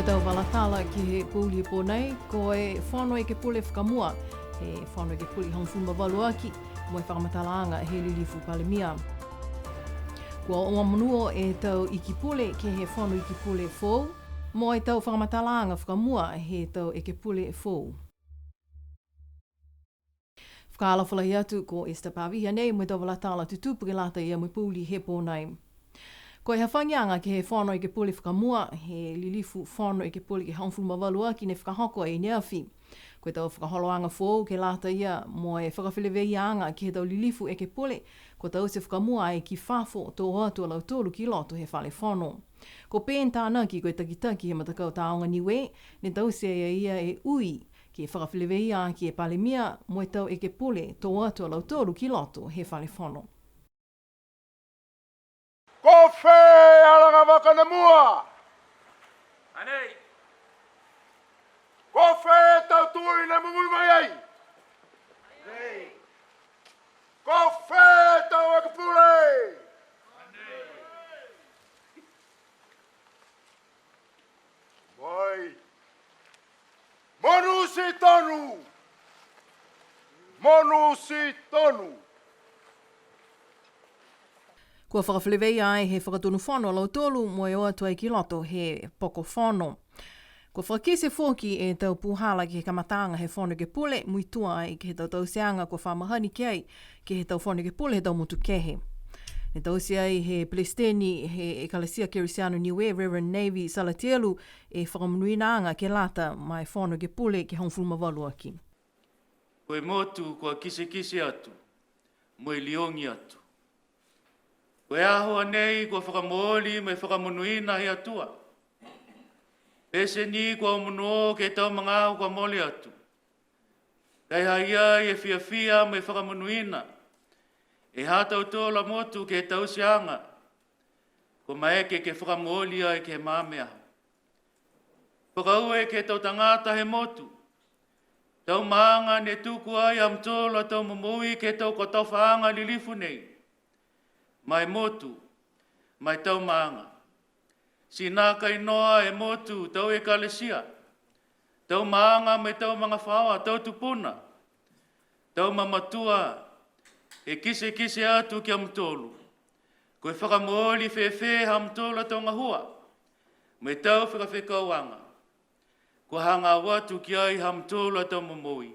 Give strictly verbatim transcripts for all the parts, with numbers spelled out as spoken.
Tau vala tala ke he pouli he pō nei, ko e Fono Ekepule fakamua he Fono Ekepule hogofulu ma valu aki, mo e fakamatalaaga he Lilifu Palemia. Kua omonuo e tau Iki Pule ke he Fono Iki Pule foou, mo e tau fakamatalaaga fakamua he tau Ekepule foou. Fakaalofa lahi atu, ko Esther Pavihi nei mo e tau vala tala tutupu ke lata ia mo e pouli he pō nei. Ko e hafagiaga ke he Fono Ekepule fakamua he Lilifu Fono Ekepule ke hogofulu ma valu aki ne fakahoko ai ne afi. Ko e tau fakaholoaga foou ke lata ia mo e fakafeleveiaaga ke he tau Lilifu Ekepule, kua taute fakamua ai ki fafo, to o atu a lautolu ki loto he Fale Fono. Ko Ben Tanaki, ko e takitaki he matakau Tāoga Niue, ne taute e ia e ui ke fakafeleveia aki e Palemia mo e tau Ekepule, to o atu a lautolu ki loto he Fale Fono. Ko fē a laga vaka ne mua? Anei. Ko fē tau tui ne mumui mai ai? Anei. Ko fē tau Ekepule? Anei. Mai. Monu ti tonu. Monu ti tonu. Kua fakafeleveia ai he Fakatonu Fono a lautolu mo e o atu ai ki loto he poko fono. Kua fakakite foki e tau puhala ke he kamataaga he Fono Ekepule, muitua ai ke he tau tauteaga kua fa mahani ki ai ke he tau Fono Ekepule he tau motu kehe. Ne taute ai he Pelesiteni he Ekalesia Kerisiano Niue, Reverend Navy Salatielu, e fakamonuinaaga ke lata ma e Fono Ekepule ke hogofulu ma valu aki. Ko e motu kua kitekite atu, mo e liogi atu. Ko e aho nei kua fakamooli mo e fakamonuina he Atua. Pete ni kua omonuo ke he tau magaaho kua mole atu. Ka e ha ha i ai e fiafia mo e fakamonuina e ha tautolu a motu ke he tauteaga, kua maeke ke fakamooli ai ke he magaaho. Fakaaue ke he tau tagata he motu, tau maaga ne tuku ai a mutolu a tau momoui ke he tau kotofaaga lilifu nei, ma e motu, ma e tau maaga. Ti nākai noa e motu, tau ekalesia, tau maaga mo e tau magafaoa, tau tupuna, tau mamatua, e kitekite atu ki a mutolu. Ko e fakamooli fēfē ha mutolu a tau gahua, mo e tau fekafekauaga kua hagaao atu ki ai ha mutolu a tau momoui.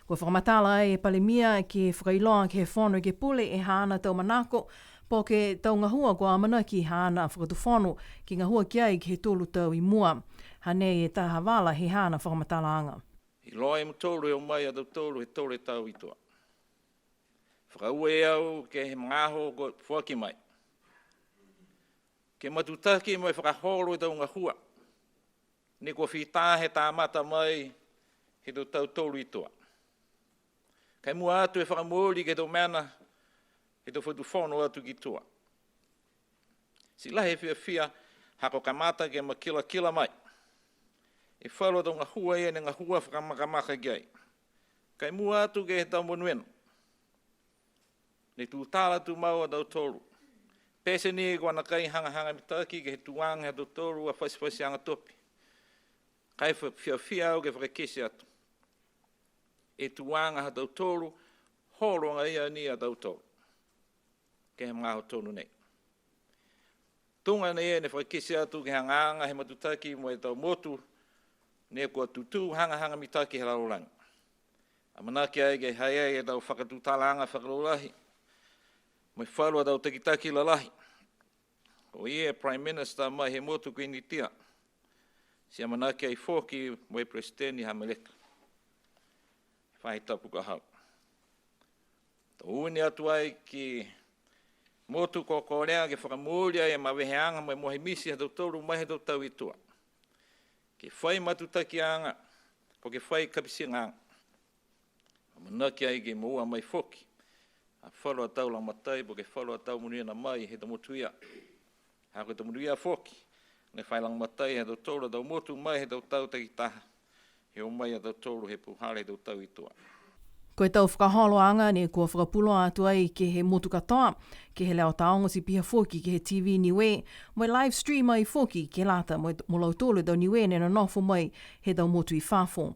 Kua fakamatala ai e Palemia ke fakailoa ke he Fono Ekepule e haana tau manako, po ke tau gahua kua amanaki haana Fakatufono ke gahua ki ai ke he tolu tau i mua. Hanei e taha vala he haana fakamatalaaga. Iloa e mutolu e o mai a tautolu he tolu e tau i tua. Fakaaue au ke he magaaho kua foaki mai, ke matutaki mo e fakaholo e tau gahua ne kua fita he kamata mai he tau tau tolu i tua. Ka e mua atu e fakamooli ke he tau mena he tau Fakatufono atu ki tua. Ti lahi e fiafia ha ko e kamata ke makilakila mai e falu a tau gahua ia ne gahua fakamakamaka ki ai. Ka e mua atu ke he tau monuina ne tutala tumau a tautolu. Pete ni kua nākai hagahaga mitaki ke he tuaga ha tautolu a fatifatiaga topi. Ka e fa-, fiafia au ke fakakite atu e tuaga ha tautolu, holo agaia ni a tautolu ke he magaaho tonu nei. Tuga nei ne fakakite atu ke he hagaaga he matutaki mo e tau motu ne kua tutū hagahaga mitaki he lalolagi. Amanaki ai ke ha ha i ai e tau fakatutalaaga fakalaulahi mo e falu a tau takitaki lalahi. Ko ia e Prime Minister mai he motu ko Initia, ti amanaki ai foki mo e Peresiteni ha Amelika. Faahi tapu ka hau. To ui atu ai ki motu ko Kolea ke fakamooli ai e maveheaga mo e mohe miti ha tautolu mai he tau tau i tua. Ke fai matutakiaga, po ke fai kapitigaaga. Amanaki ai ke moua mai foki a falu a tau lagomatai, po ke falu a tau monuina mai he tau motu ia. Ha ko e tau monuina foki ne fai lagomatai he tautolu a tau motu mai he tau tau takitaha, he o mai a tautolu he puhala he tau tau i tua. Ko e tau fakaholoaga ne kua fakapuloa atu ai ke he motu katoa, ke he leo taogo ti pihia foki ke he T V Niue, mo e live stream ai foki ke lata mo, mo lautolu e tau Niue ne nonofo mai he tau motu i fafo.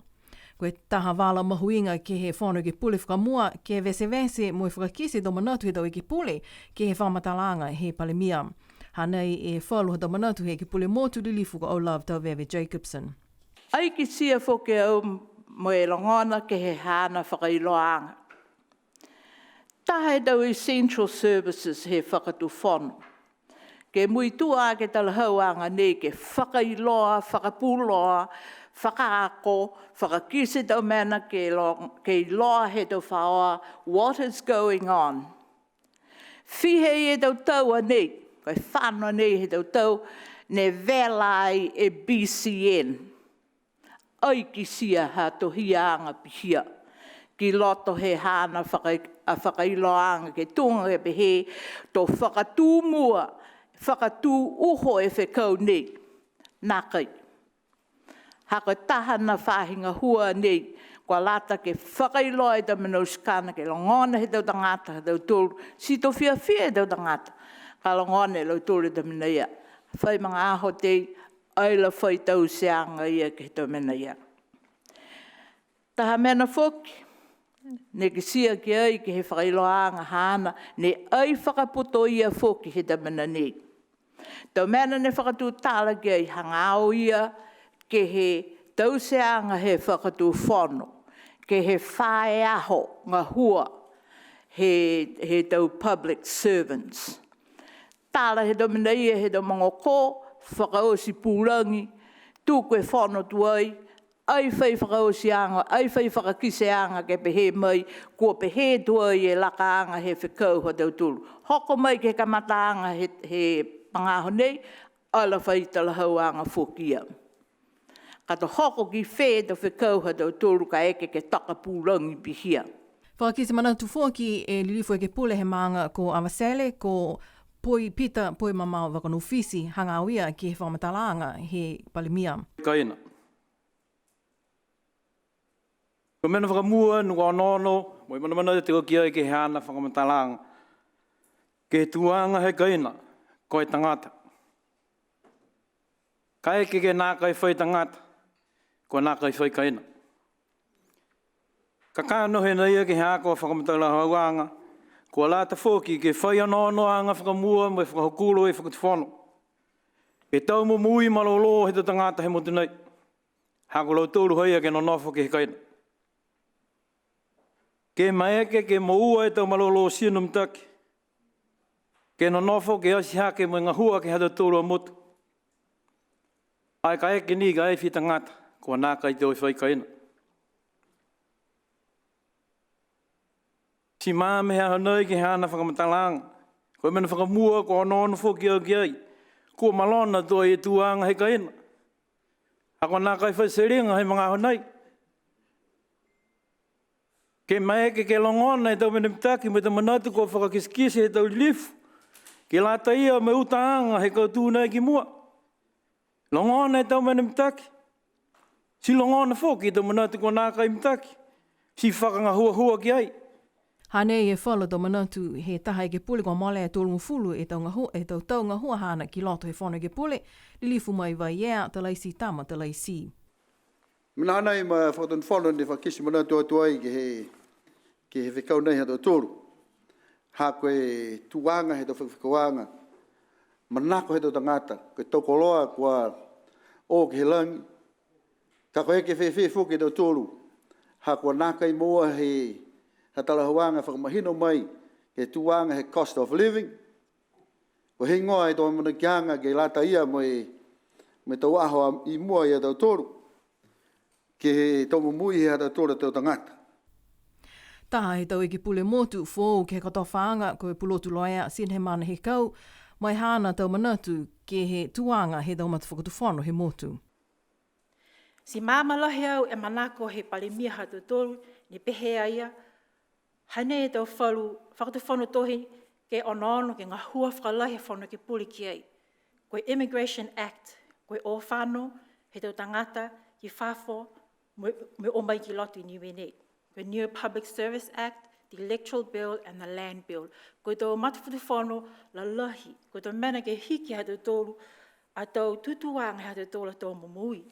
Ko e taha vala mahuiga ke he Fono Ekepule fakamua, ke vesevese mo e fakakite e tau manatu he tau ekepule, ke he fakamatalaaga he Palemia. Hanei e falu ha tau manatu he ekepule motu lilifu ko O'Love Tauveve Jacobsen. Ai kitia foki au mo e logona ke he haana fakailoaaga. Taha e tau essential services he fakatufono. Ke muitua ke talahauaga nei ke fakailoa, fakapuloa, fakaako, fakakite tau mena ke lo-, ke iloa he tau faoa, what is going on. Fiha e tau tau a nei, ko e fano nei he tau tau, ne vela ai e B C N. Ai kitia ha tohiaga pihia. Ki loto he haana faka-, a fakailoaaga ke tuga ke pehē, to fakatū mua, fakatū uho e fekau nei. Nākai. Ha ko e taha a faahi gahua nei, kua lata ke fakailoa e tau mena usikana ke logona he tau tagata ha tautolu, ti to fiafia e tau tagata, ka logona e lautolu e tau mena ia. Fai magaaho tei, ai la fai tauteaga ia ke he tau mena ia. Taha mena foki, ne kitia ki ai ke he fakailoaaga haana, ne ai fakaputoia foki he tau mena nei. Tau mena ne fakatutala ki ai hagaao ia ke he tauteaga he fakatufono, ke he fā e aho gahua he, he tau public servants. Tala he tau mena ia he tau magokō, fakaoti pulagi, tuku e fono tuai, ai fai fakaotiaga, ai fai fakakiteaga ke pehē mai, kua pehē tuai e lakaaga he fekau ha tautolu. Hoko mai ke he kamataaga he, he magaaho nei, ai la fai talahauaga foki ia. Ka to hoko ki fē e tau fekau ha tautolu kaeke ke toka pulagi pihia. Fakakite manatu foki e lilifu ekepule he maaga ko Avatele, ko Poi Pita, Poi Mamao Vakanofiti, hagaao ia ke he fakamatalaaga he Palemia. Kaina. Ko e mena fakamua, ne kua onoono, mo e manamanatu ki ai ke he haana fakamatalaaga. Ke he tuaga he kaina, ko e tagata. Kaeke ke nākai fai tagata, kua nākai fai kaina. Kakano he nā ia ke he ako fakamatalahauaga, kua lata foki ke fai onoonoaga fakamua mo e fakahokulo e fakatufono. Ke tau momoui malolō he tau tagata he motu nei. Ha ko lautolu haia ke nonofo ke he kaina. Ke maeke ke moua e tau malolō tino mitaki. Ke nonofo, ke ati hake mo e gahua ke he ha tautolu a motu. Ai kaeke ni ka e fai tagata, kua nākai toe fai kaina. Ti mā mena hanei ke he haana fakamatalaaga. Ko e mena fakamua, kua onoono foki au ki ai. Kua malona tuai e tuaga he kaina. Ha kua nākai fai teliga he magaaho nei. Ke maeke ke logona e tau mena mitaki mo e tau manatu kua fakakitekite he tau lilifu. Ke lata ia mo e utaaga he kautū nei ki mua. Logona e tau mena mitaki. Ti logona foki e tau manatu kua nākai mitaki. Ti fakagahuahua ki ai. Hanei e falu tau manatu he taha ekepule kua mole e tolugofulu e tau gahu-, e tau tau gahua haana ki loto he Fono Ekepule, lilifu mai Vaiea, Talaititama Talaiti. Mena hanei ma Fakatonu Fono ne fakakite manatu atu ai ke he, ke he fekau nei ha tautolu. Ha ko e tuaga he tau fakafekauaga, manako he tau tagata, ko e tau koloa kua o ke he lagi. Ka ko e ke fēfē foki e tautolu, ha kua nākai moua he ha talahauaga fakamahino mai, ke he tuaga he cost of living. Ko e heigoa e tau manakoaga ke lata ia mo e, mo e tau aho a, i mua ia tautolu. Ke he tau momoui he ha tautolu a tau tagata. Taha he tau ekepule motu foou ke he kotofaaga ko e pulotu loea Sinahemana Hekau, mo e haana tau manatu ke he tuaga he tau matafakatufono he motu. Ti maama lahi au e manako he Palemia ha tautolu, ne pehē a ia, hanei e tau falu fakatufono tohi ke onoono ke gahua fakalahi e Fono Ekepule ki ai. Ko e Immigration Act, ko e o fano he tau tagata ki fafo mo e, mo e o mai ki loto i Niue nei. Ko e New Public Service Act, the Electoral Bill and the Land Bill. Ko e tau matafakatufono lalahi, ko e tau mena ke hiki ha tautolu a tau tutūaga ha tautolu a tau momoui.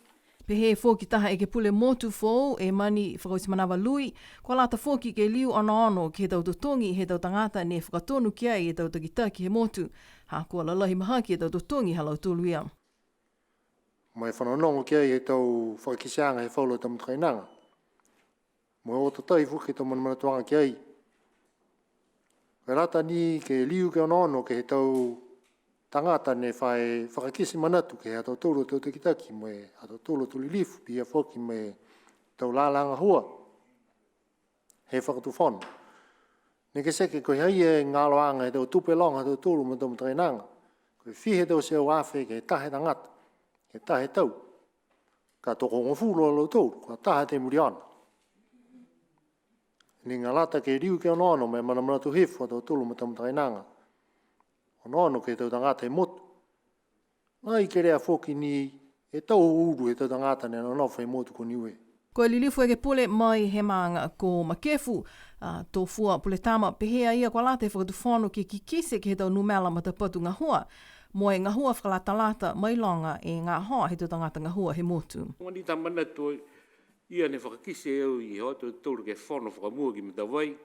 Pehē foki taha ekepule motu foou, Emani Fakaotimanava Lui, kua lata foki ke liu onoono ke he tau totogi he tau tagata ne fakatonu ki ai e tau takitaki he motu, ha kua lalahi mahaki e tau totogi ha lautolu ia. Mo e fanogonogo ki ai he tau fakakiteaga he falu a tau matakainaga. Mo e o tatai foki he tau manamanatuaga ki ai. Ko e lata ni ke liu ke onoono ke he tau tagata ne fai fakakite manatu ke he ha tautolu a tau takitaki mo e ha tautolu a tau lilifu, pihia foki mo e tau lalaga gahua he fakatufono. Neke seke ko e ha ia e galoaga he tau tupe loga ha tautolu mo e tau matakainaga. Ko e fiha e tau teau afe ke he taha e tagata, ke he taha e tau. Ka tokogofulu a lautolu, kua taha e miliona. Liga lata ke liu ke onoono mo e manamanatu hifo a tautolu mo e tau matakainaga. Onoono ke he tau tagata he motu. Nākai kelea foki ni e tau ulu he tau tagata ne nonofo he motu ko Niue. Ko e lilifu ekepule mai he maaga ko Makefu, a Tofua Puletama, pehē a ia kua lata e fakatufono ke kikite ke he tau numela matapatu gahua, mo e gahua fakalatalata mailoga e gahoa he tau tagata gahua he motu. Moni ta manatu ia ne fakakite au i he atu tolu ke fono fakamua ki Matavai,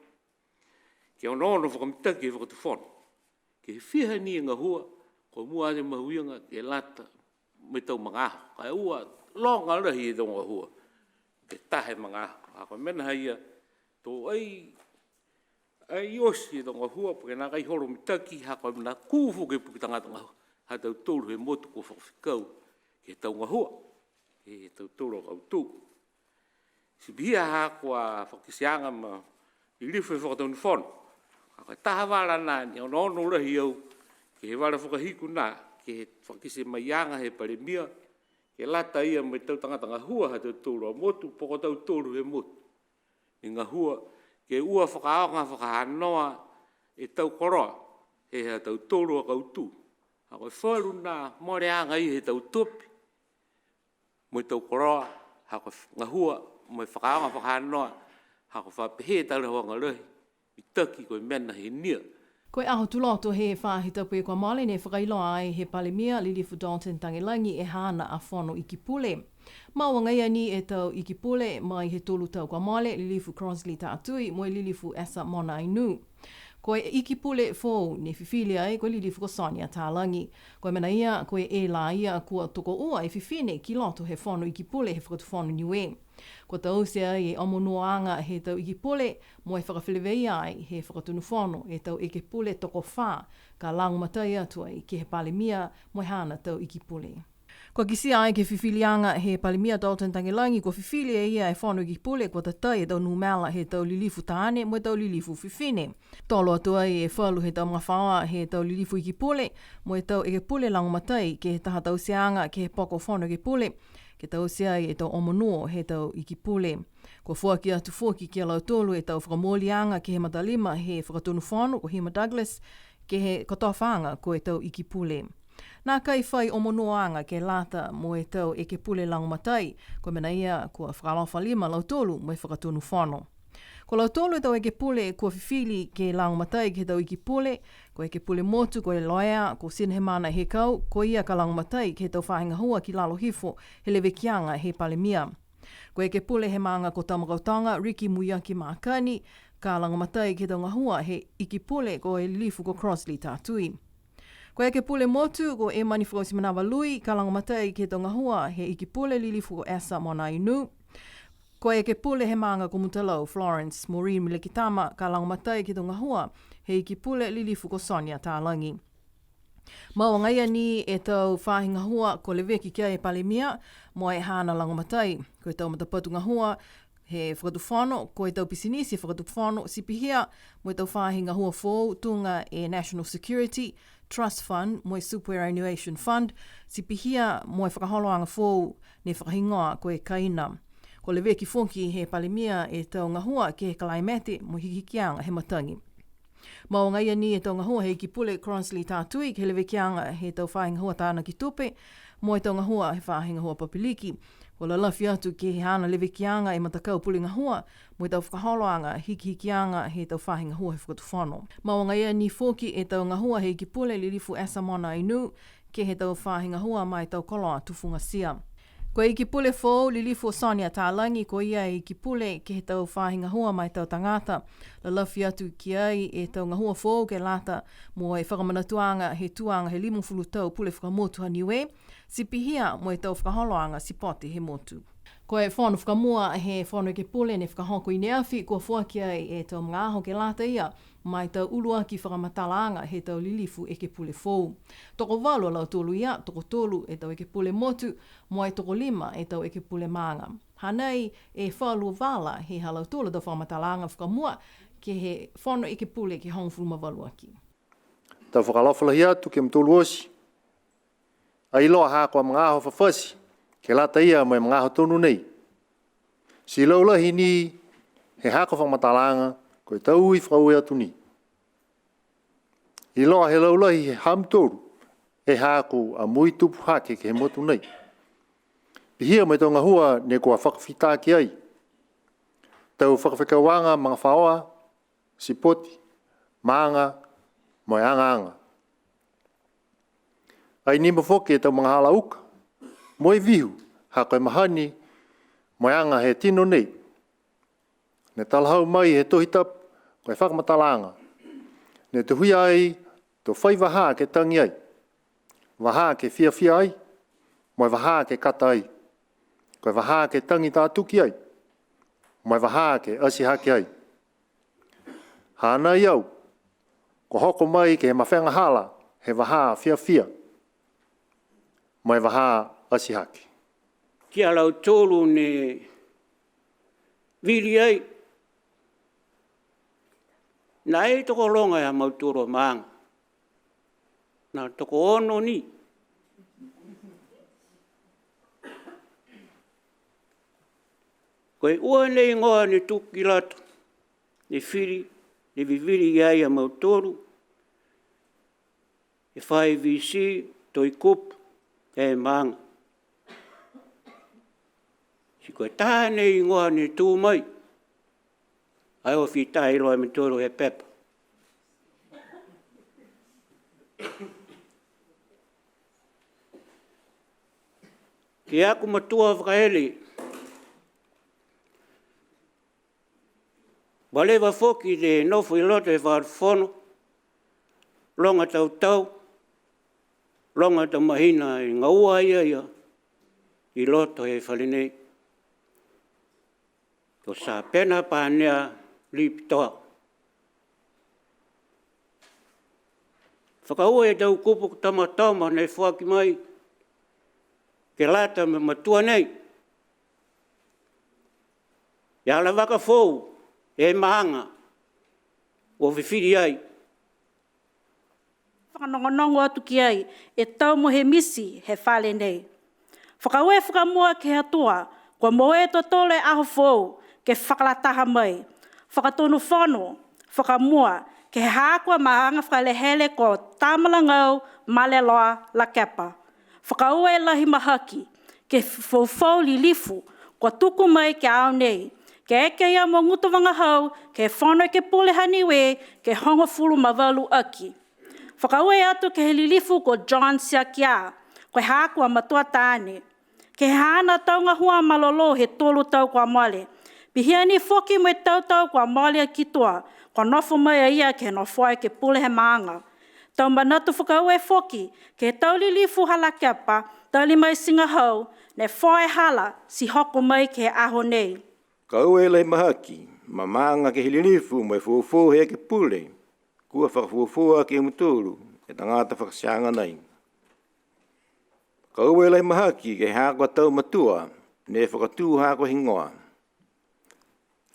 ke onoono fakamitaki he fakatufono. Ke he fiha ni e gahua, kua mua ane mahuiga ke lata mo e tau magaaho. Ka e ua loga lahi e tau gahua, ke taha e magaaho. A ko e mena ha ia, to ai, ai oti e tau gahua, po ke nākai holo mitaki, ha ko e mena kū foki e puke tagata gahua ha tautolu he motu kua fakafekau ke he tau gahua, ke he tautolu a kautū. Ti pihia ha kua fakakiteaga ma lilifu he fakatonu fono. Ka ko e taha vala nā ne onoono lahi au, ke he vala fakahiku nā, ke he fakakite maiaga he Palemia, ke lata ia mo e tau tagata gahua ha tautolu a motu, po ko tautolu he motu. Ne gahua, ke ua fakaaoga fakahanoa e tau koloa, he ha tautolu a kautū. Ha ko e falu nā moleaga ia he tau tupe, mo e tau koloa, ha ko e gahua, mo e fakaaoga fakahanoa, ha ko e fa pehē talahoaga lahi, mitaki ko e mena he nia. Ko e aho Tuloto he faahi tapu kua mole ne fakailoa ai he Palemia Lilifu Dalton Tagelagi e haana a fono iki pule. Mau agaia ni e tau iki pule mai he tolu tau kua mole, Lilifu Crossley Tatui mo e Lilifu Esa Mona Ainuu. Ko e iki pule foou ne fifili ai ko e Lilifu ko Sonia Talagi. Ko e mena ia, ko e lā ia kua tokoua e fifine ki loto he fono iki pule he fakatufono Niue. Kua taute ai e omonuoaga he tau iki pule, mo e fakafeleveia ai he fakatonu fono e tau ekepule tokofā, ka lagomatai atu ai ke he Palemia mo e haana tau iki pule. Kua kitia ai ke he fifiliaga he Palemia Dalton Tagelagi, kua fifili e ia e fono iki pule kua tatai e tau numela he tau lilifu taane mo e tau lilifu fifine. Tolo atu ai e falu he tau magafaoa he tau lilifu iki pule mo e tau ekepule lagomatai ke he taha tauteaga ke he poko fono iki pule, ke taute ai e tau omonuo he tau iki pule. Kua foaki atu foki ki a lautolu e tau fakamooliaga ke he matalima he fakatonu fono ko Hima Douglas, ke he kotofaaga ko e tau iki pule. Nākai fai omonuoaga ke lata mo e tau ekepule lagomatai, ko e mena ia kua fakaalofa lima a lautolu mo e fakatonu fono. Ko lautolu e tau ekepule kua fifili ke lagomatai ke he tau iki pule, ko e ekepule motu ko e loea ko Sinahemana Hekau, ko ia ka lagomatai ke he tau faahi gahua ki lalo hifo he levekiaga he Palemia. Ko e ekepule he maaga ko Tamakautoga, Ricky Muiaki Makani, ka lagomatai ke he tau gahua he iki pule ko e Lilifu ko Crossley Tatui. Ko e ekepule motu ko Emani Fakaotimanava Lui, ka lagomatai ke he tau gahua he iki pule Lilifu ko Esa Mona Ainuu. Ko e ekepule he maaga ko Mutalau, Florence Maureen Milekitama, ka lagomatai ke he tau gahua he iki pule Lilifu ko Sonia Talagi. Mau agaia ni e tau faahi gahua kua leveki ki ai e Palemia mo e haana lagomatai. Ko e tau matapatu gahua he fakatufono, ko e tau pisinisi fakatufono, ti pihia mo e tau faahi gahua foou tuga e National Security, Trust Fund mo e Superannuation Fund, ti pihia mo e fakaholoaga foou ne fakahigoa ko e Kaina. Kua leveki foki he Palemia e tau gahua ke he kalaimete mo e hikihikiaga he matagi. Mo agaia ni e tau gahua he Ikipule Crossley Tatui ke he levekiaga he tau faahi gahua tānaki tupe, mo e tau gahua he faahi gahua papiliki. Kua lalafi atu ke he haana levekiaga e matakau pule gahua, mo e tau fakaholoaga hikihikiaga he tau faahi gahua he fakatufono. Mo agaia ni foki e tau gahua he Ikipule Lilifu Esa Mona Ainuu, ke he tau faahi gahua ma e tau koloa tufugatia. Ko e Ikipule foou, Lilifu Sonia Talagi, ko ia e Ikipule ke he tau faahi gahua ma e tau tagata. Lalafi atu ki ai e tau gahua foou ke lata mo e fakamanatuaga he tuaga he limagofulu tau pule fakamotu ha Niue, ti pihia mo e tau fakaholoaga sipote he motu. Ko e fono fakamua he Fono Ekepule ne fakahoko i ne afi, kua foaki ai e tau magaaho ke lata ia ma e tau uluaki fakamatalaaga he tau lilifu ekepule foou. Tokovalu a lautolu ia, tokotolu e tau ekepule motu, mo e tokolima e tau ekepule maaga. Hanei e falu vala he ha lautolu a tau fakamatalaaga fakamua ke he Fono Ekepule ke hogofulu ma valu aki. Tau fakaalofa lahi atu ke he mutolu oti. Ai iloa ha ko e magaaho fafati ke lata ia mo e magaaho tonu nei. Ti laulahi ni he haaku fakamatalaaga ko e tau ui fakaaue atu ni. Iloa he laulahi he ha mutolu e haaku a mui tupu hake ke he motu nei. Pihia mo e tau gahua ne kua fakafita ki ai. Tau fakafekauaga magafaoa, sipoti, maaga, mo e agaaga. Ai nimo foki e tau magahala uka mo e vihu, ha ko e mahani mo e aga he tino nei. Ne talahau mai he Tohi Tapu, ko e fakamatalaaga ne tohia ai to fai vahā ke tagi ai, vahā ke fiafia ai, mo e vahā ke kata ai. Ko e vahā ke tagi tātuki ai, mo e vahā ke ati hake ai. Hanai au, kua hoko mai ke he mafega hala he vahā fiafia mo e vahā ati hake. Ki a lautolu ne vili ai, nā e tokologa e ha mautolu a maaga. Nā tokoono ni. Ko e ua nei igoa ne tuku ki loto, ne fili, ne vivili ki ai a mautolu, e fai V C, Tohi Kupu, e maaga. Ti ko e taha nei igoa ne tū mai. Ai o fita iloa e mautolu he pepa. Ke aku matua fakaele. Valeva foki te nofo i loto he fakatufono, loga tau tau, loga tau mahina e gaua ia ia i loto he fale nei. Ko Sapena Panea Lipitoa. Fakaaue e tau kupu tamatama ne foaki mai ke lata mo e matua nei. Ia lavaka foou e maaga o fifili ai. Fakanogonogo atu ki ai e tau mo e misi he fale nei. Fakaaue fakamua ke he Atua, kua moua e totolo e aho foou ke fakalataha mai. Fakatonu fono fakamua ke he haaku a maaga fakahelehele ko Tamalagau Maleloa Lakepa. Fakaaue lahi mahaki ke he foufou lilifu kua tuku mai ki a au nei, ke eke ia mo gutu vagahau ke he Fono Ekepule ha Niue ke hogofulu ma valu aki. Fakaaue atu ke he lilifu ko John Siakia, ko e haaku a matua taane. Ke he haana tau gahua malolō he tolu tau kua mole. Pihia ni foki mo e tau tau kua mole ki tua, kua nofo mai a ia ke he nofoa ekepule he maaga. Tau manatu fakaaue foki ke he tau lilifu ha Lakepa, tali mai Sigahau, ne foe hala, ti hoko mai ke he aho nei. Fakaaue lahi mahaki ma maaga ke he lilifu mo e foufou he ekepule, kua fakafuafua aki e mutolu e tagata fakatiaga nei. Fakaaue lahi mahaki ke he haaku a tau matua, ne fakatū haaku a higoa.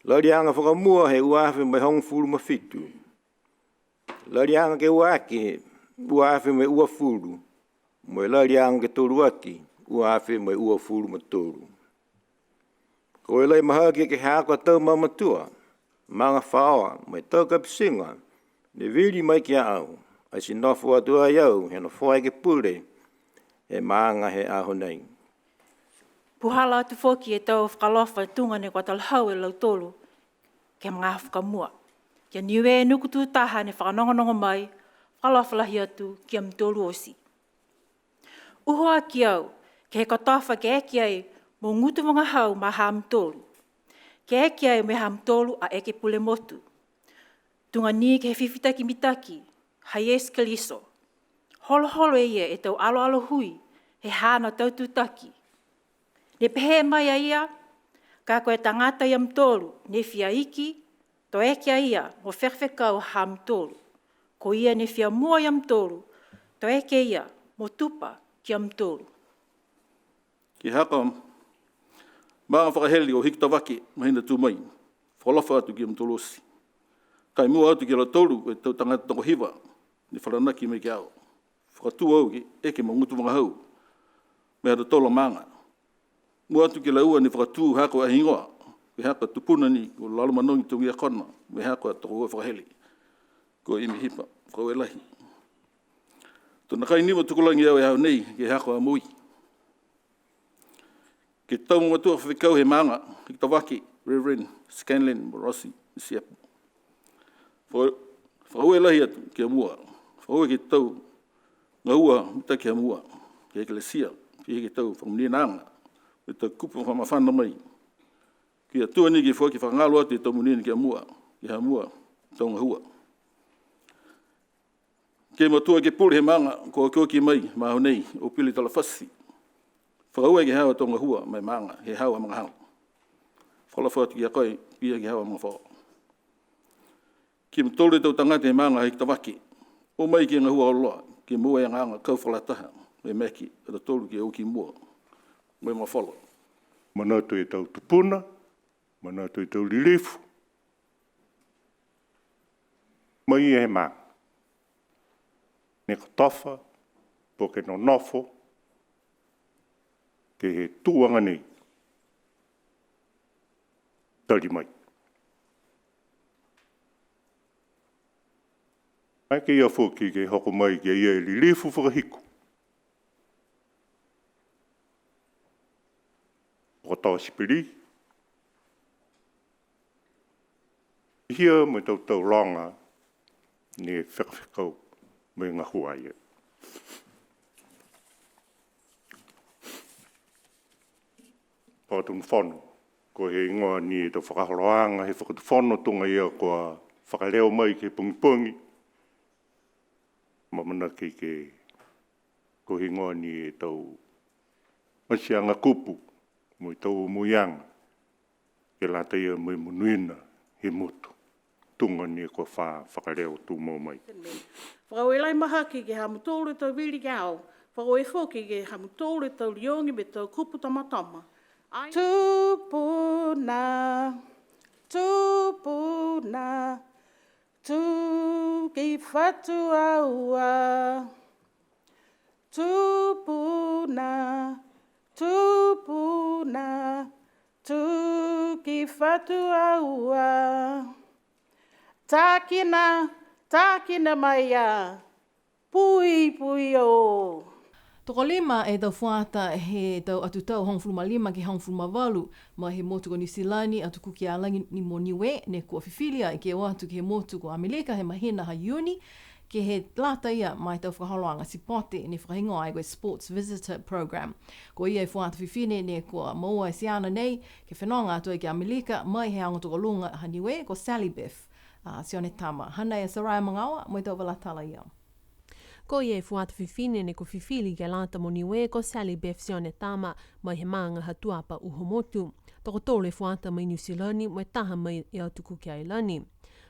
Laliaga fakamua he ua afe mo e hogofulu ma fitu. Laliaga ke ua aki, ua afe mo e uafulu. Mo e laliaga ke tolu aki, ua afe mo e uafulu ma tolu. Fakaaue lahi mahaki ke he haaku a tau mamatua, magafaoa, mo e tau kapitiga, Ne vili mai ki a au, ai ti nofo atu ai au he nofoa ekepule he maaga he aho nei. Puhala atu foki e tau fakaalofa tuga ne kua talahau e lautolu ke he magaaho fakamua. Ki a Niue Nukututaha ne fakanogonogo mai, fakaalofa lahi atu ki a mutolu oti. Uho aki au, ke he kotofa ke eke ai mo gutu vagahau ma ha mutolu. Ke eke ai mo e ha mutolu a ekepule motu. Tuga ni ke he fifitaki mitaki ha Iesu Keliso. Holoholo e ia e tau aloalo hui he haana tau tutaki. Ne pehē mai a ia, ka ko e tagata ia mutolu ne fia iki, to eke a ia mo fekafekau ha mutolu. Ko ia ne fia mua ia mutolu, to eke ia mo tupa ki a mutolu. Ke he haaku a maaga fakahele o Hikutavake, mahina tū mai, fakaalofa atu ki a mutolu oti. Ka e mua atu ki a lautolu e tau tagata tokohiva ne falanaki mai ki a au. Fakatū au ke eke mo gutu vagahau mo e ha tautolu a maaga. Mua atu ki a laua ne fakatū haaku a higoa, ke he haaku a tupuna ni ko Lalomanogi Togiakona, mo e haaku a tokoua fakahele ko Imi Hipa, fakaaue lahi. To nākai nimo tukulagi au e aho nei ke he haaku a moui. Ke he tau mamatua fekau he maaga, Hikutavake, Reverend Scanlan Morosi Siapu. Faka-, fakaaue lahi atu ki a mua. Fakaaue ke he tau gahua mitaki ha mua, ke he Ekalesia, ke he tau fakamonuinaaga, ke he tau kupu fakamafana mai. Ke he Atua ni ke foaki fakagalo atu e tau monuina ki a mua, ke he ha mua, tau gahua. Ke he matua ekepule he maaga, kua okioki mai ma aho nei, o Pili Talafasi. Fakaaue ke he haau a tau gahua ma e maaga, he haau a magahala. Fakaalofa atu ki a koe, pihia ke he haau a magafaoa. Ki a mutolu e tau tagata he maaga Hikutavake, o mai ke gahua auloa, ke moua e agaaga kau fakalataha, mo e maeke a tautolu ke o ki mua mo e mafola. Manatu e tau tupuna, manatu e tau lilifu, mai ia he maaga ne kotofa, po ke nonofo ke he tuaga nei. Tali mai. Ai ke ia foki ke hoko mai ki a ia e lilifu fakahiku. Fakatau sipeli. Hia mo e tau tau loga ne fekafekau mo e gahua ai. Fakatufono, ko e heigoa ni e tau fakaholoaga he Fakatufono tuga ia kua fakaleo mai ke he pogipogi. Mo e amanaki ke, ko e heigoa ni e tau atiaga kupu, mo e tau omoiaga, ke lata ia mo e monuina he motu. Tuga ni kua fa fakaleo tumau mai. Fakaaue lahi mahaki ke he ha mutolu e tau vili ki a au. Fakaaue foki ke he ha mutolu e tau liogi mo e tau kupu tomatoma. Ai. Tupuna, tupuna, tū ki fatu aua. Tupuna, tupuna, tū ki fatu aua. Takina, takina mai a Puipui o. Tokolima e tau fuata he tau atu tau hogofulu ma lima ke hogofulu ma valu, mai he motu ko Niu Silani, Atu Kuki Airani mo Niue, ne kua fifili ai ke o atu ke he motu ko Amelika he mahina ha Iuni, ke he lata ia ma e tau fakaholoaga sipote ne fakahigoa ai ko e Sports Visitor Program. Ko ia e fuata fifine ne kua moua e siana nei, ke fenoga atu ai ki Amelika, mai he aoga tokoluga ha Niue, ko Sally Beth, a, Sionetama. Hanei a Soraya Magaoa, mo e tau vala tala ia. Ko ia e fuata fifine ne kua fifili ke lata mo Niue ko Sally Beth Sionetama, mai he maaga ha Tuapa Uhomotu. Tokotolu e fuata mai Niu Silani, mo e taha mai he Atu Kuki Airani.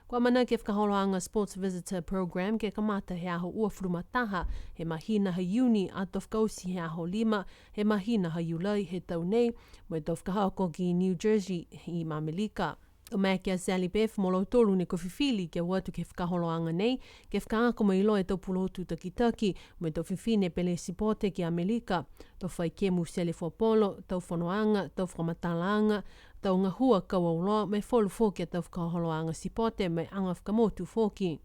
Kua amanaki e fakaholoaga Sports Visitor Program ke kamata he aho uafulu ma taha he mahina ha Iuni, ato fakaoti he aho lima he mahina ha Iulai he tau nei, mo e to fakahoko ki New Jersey i Amelika. To maeke a Sally Beth mo lautolu ne kua fifili ke o atu ke he fakaholoaga nei, ke fakaako mo e iloa e tau pulotu takitaki, mo e tau fifine pele sipote ki Amelika, to fai kemu sele fuapolo, tau fonoaga, tau fakamatalaaga, tau gahua kau auloa, mo e falu foki a tau fakaholoaga sipote, mo e aga fakamotu foki.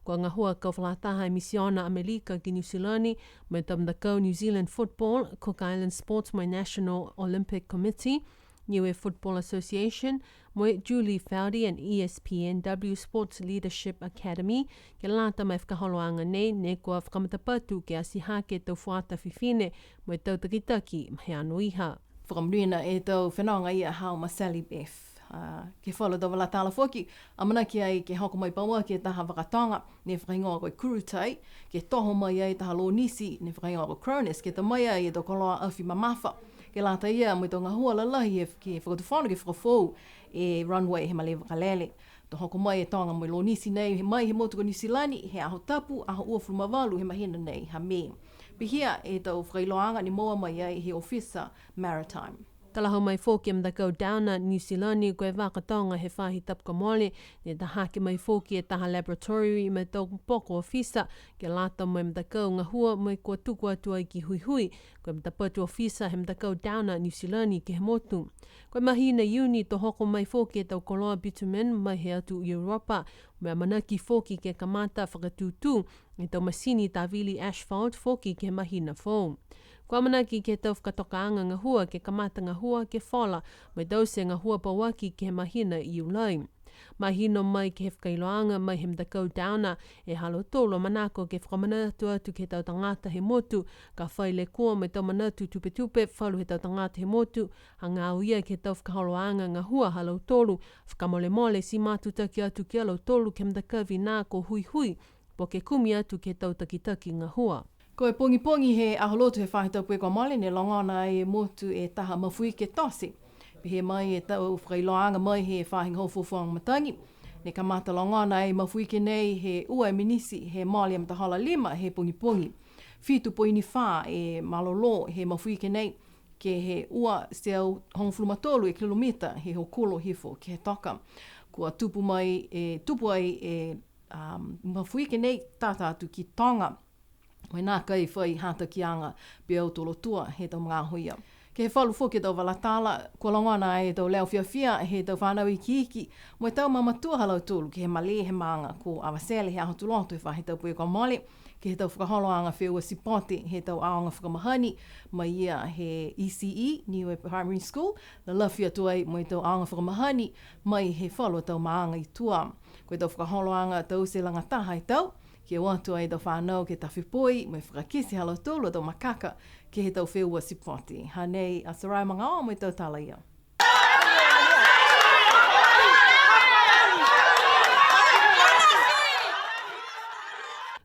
Kua gahua kau fakalataha e misiona Amelika ki Niu Silani, mo e tau matakau New Zealand Football, Cook Islands Sports mo e National Olympic Committee, Niue Football Association, mo e Julie Foudy and E S P N W Sports Leadership Academy, ke lata mo e fakaholoaga nei, ne kua fakamatapatu ke ati hake tau fuata fifine, mo e tau takitaki, he anoiha. Fakamonuina e tau fenoga ia ha Sally Beth. A, ke he falu tau vala tala foki, amanaki ai ke hoko mai pauaki e taha vaka toga, ne fakahigoa ko e Kurutai, ke toho mai ai taha lōnisi, ne fakahigoa ko e Cronus, ke ta mai ai e tau koloa afi mamafa, ke lata ia mo e tau gahua lalahi he, ke he fakatufono, ke fakafoou e runway he malē vakalele. To hoko mai e toga mo e lōnisi nei, he mai he motu ko Niu Silani, he aho tapu, aho uafulu ma valu he mahina nei ha Me. Pihia e tau fakailoaaga ne moua mai ai he ofisa Maritime. Talahau mai foki e matakau Downer Niu Silani, ko e vaka toga he faahi tapu kua mole, ne ta hake mai foki e taha laboratory mo e tau poko ofisa, ke lata mo e matakau gahua mo e kua tuku atu ai ki Huihui, ko e matapatu ofisa he matakau Downer Niu Silani ke he motu. Ko e mahina Iuni to hoko mai foki e tau koloa bitumen mai he atu Europa, mo e amanaki foki ke kamata fakatūtū e tau masini tavili asphalt foki ke he mahina foou. Kua amanaki ke he tau fakatokaaga gahua ke kamata gahua ke fola, mo e taute gahua pauaki ke he mahina Iulai. Mahino mai ke he fakailoaaga mai he matakau Downer, e ha lautolu a manako ke fakamanatu atu ke he tau tagata he motu, ka fai lekua mo e tau manatu tupetupe falu he tau tagata he motu, hagaao ia ke he tau fakaholoaga gahua ha lautolu, fakamolemole ti matutaki atu ki a lautolu ke he matakavi nā ko Huihui, po ke kumi atu ke he tau takitaki gahua. Ko e pogipogi he Aho Lotu he faahi tapu kua mole ne logona ai e motu e taha mafuike tote. Pehē mai e tau fakailoaaga mai he faahi gahua fuafuaga matagi, ne kamata logona ai e mafuike nei he ua e miniti he mole e matahola lima he pogipogi. Fitu poini fā e malolō he mafuike nei, ke he ua e teau hogofulu ma tolu e kilomita he hokulo hifo ke he toka. Kua tupu mai, e, tupu ai e, um, mafuike nei tata atu ki Toga. Mo e nākai fai hatakiaga peau tolotua he tau magaaho ia. Ke he falu foki e tau vala tala, kua logona ai e tau leo fiafia he tau fanau ikiiki, mo e tau mamatua ha lautolu ke he malē he maaga ko Avatele he Aho Tuloto he faahi tapu kua mole, ke he tau fakaholoaga feua sipote he tau aoga fakamahani, mai ia he E C E, Niue Primary School, lalafi atu ai mo e tau aoga fakamahani mai he falu a tau maaga i tua. Ko e tau fakaholoaga taute lagataha e tau, ke o atu ai e tau fanau ke tafe poi, mo e fakakite ha lautolu a tau makaka ke he tau feua sipote. Hanei a Sarai Magaoa mo e tau tala ia.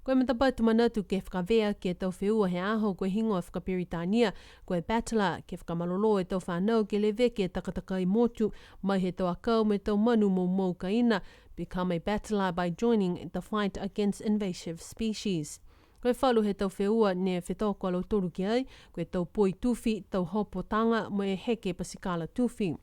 Ko e matapatu manatu ke fakavē ke he tau feua he aho ko e higoa fakaperitania, ko e Battler, ke fakamalolō e tau fanau ke leveki e takatakai motu, mai he tau akau mo e tau manu moumou kaina, become a battler by joining the fight against invasive species. Ko e falu he tau feua ne fetoko a lautolu ki ai, ko e tau poi tufi, tau hopo taga, mo e heke pasikala tufi.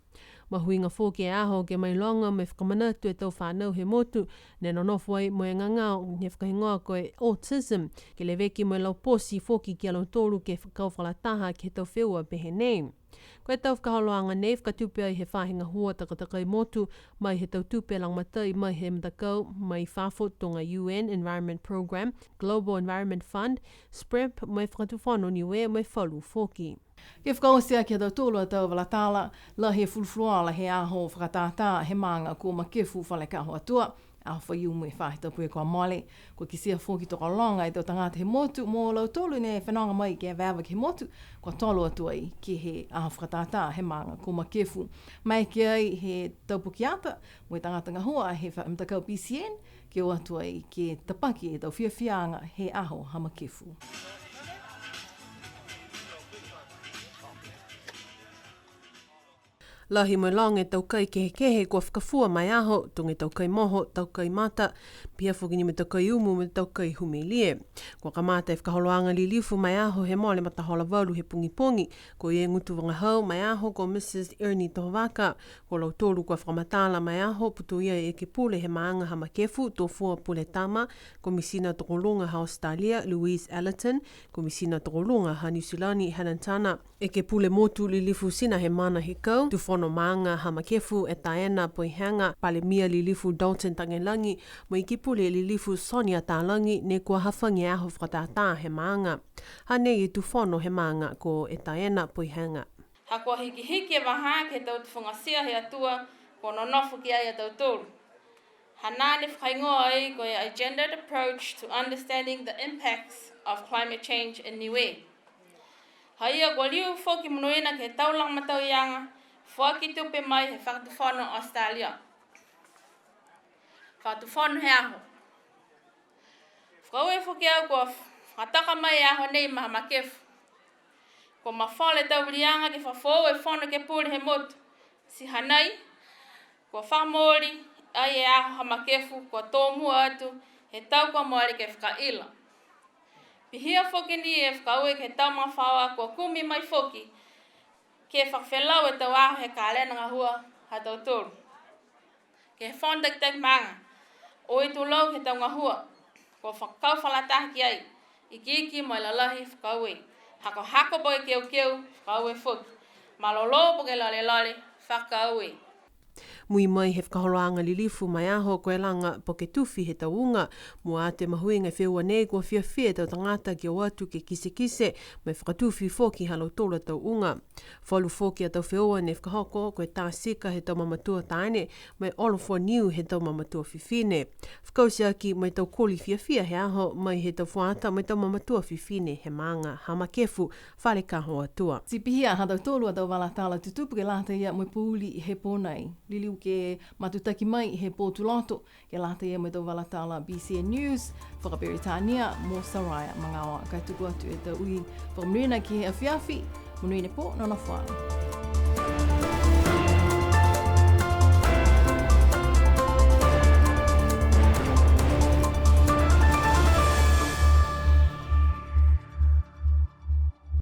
Mahuiga foki e aho ke mailoga mo e fakamanatu e tau fanau he motu, ne nonofo ai mo e gagao ne fakahigoa ko e autism, ke leveki mo e lauposi foki ki a lautolu ke fakaufakalataha ke he tau feua pehē nei. Ko e tau fakaholoaga nei, fakatupe ai he faahi gahua takatakai motu, mai he tau tupe lagomatai, mai he matakau, mai fafo Toga U N Environment Programme, Global Environment Fund, SPREP, mai Fakatufono Niue, mai falu foki. Ke fakaoti aki ha tautolu a tau vala tala, lahi e fulufuluola he aho fakatātā he maaga ko Makefu Falekaho Atua, Aho Faiumu he faahi tapu kua mole. Kua kitia foki tokologa e tau tagata he motu mo lautolu ne fenoga mai ke evaeva ke he motu, kua tolo atu ai ke he aho fakatātā he maaga ko Makefu. Maeke ai he tau pokiata mo e tagata gahua he fa-, matakau P C N, ke o atu ai ke tapaki e tau fiafiaaga he aho ha Makefu. Lahi mo e loga e tau kai kehekehe kua fakafua ma e aho, tuga e tau kai moho, tau kai mata, pihia foki ni mo e tau kai umu mo e tau kai humelie. Kua kamata e fakaholoaga lilifu ma e aho he mole matahola valu he pogipogi, ko ia e gutu vagahau ma e aho ko Mrs Ernie Tohovaka, ko lautolu kua fakamatala ma e aho putoia e ekepule he maaga ha Makefu, Tofua Puletama, Komisina Tokoluga ha Australia, Louise Ellerton, Komisina Tokoluga ha Niu Silani, Helen Tunnah, ekepule motu lilifu Sinahemana Hekau, tufono maaga ha Makefu Etaena Poihega, Palemia lilifu Dalton Tagelagi, mo e ekepule lilifu Sonia Talagi, ne kua hafagi e aho fakatātā he maaga. Hanei e tufono he maaga ko Etaena Poihega. Ha kua hikihiki e vahā ke he tau tufugatia he Atua, kua nonofo ki ai a tautolu. Hanā ne fakahigoa ai ko e A Gendered Approach to Understanding the Impacts of Climate Change in Niue. Ha ia kua liu foki monuina ke he tau lagomatauiaga, foaki tupe mai he Fakatufono Australia. Fakatufono he aho. Fakaaue foki au kua fakatoka mai e aho nei ma ha Makefu. Kua mafola e tau viliaga ke fakafoou e fono ekepule he motu. Ti hanei, kua fakamooli ai e aho ha Makefu, kua tōmua atu he tau kua mole ke fakaila. Pihia foki ni e fakaaue ke he tau magafaoa kua kumi mai foki, ke fakafelau e tau aho he kalena gahua ha tautolu. Ke he fono takitaki maaga, oi tulou ke he tau gahua, kua fakakau fakalataha ki ai, ikiiki mo e lalahi fakaaue, hakohako po ke keukeu fakaaue foki, malolō po ke lolelole fakaaue. Mui mai he fakaholoaga lilifu ma e aho ko e laga po ke tufi he tau uga, mua atu e mahuiga e feua nei kua fiafia e tau tagata ke o atu ke kitekite, mo e fakatufi foki ha lautolu a tau uga. Falu foki a tau feua ne fakahoko ko e tā sika he tau mamatua taane, mo e olo fua niu he tau mamatua fifine. Fakaoti aki mo e tau koli fiafia he aho, mai he tau fuata mo e tau mamatua fifine he maaga ha Makefu, fale ka ho Atua. Ti pihia ha tautolu a tau vala tala tutupu ke lata ia mo e pouli he pō nei. Liliu ke matutaki mai he pō Tuloto, ke lata ia mo e tau vala tala B C N News, fakaperitania mo Saraia Magaoa. Ka e tuku atu e tau ui fakamonuina ke he afiafi, monuina e pō, nonofo ā.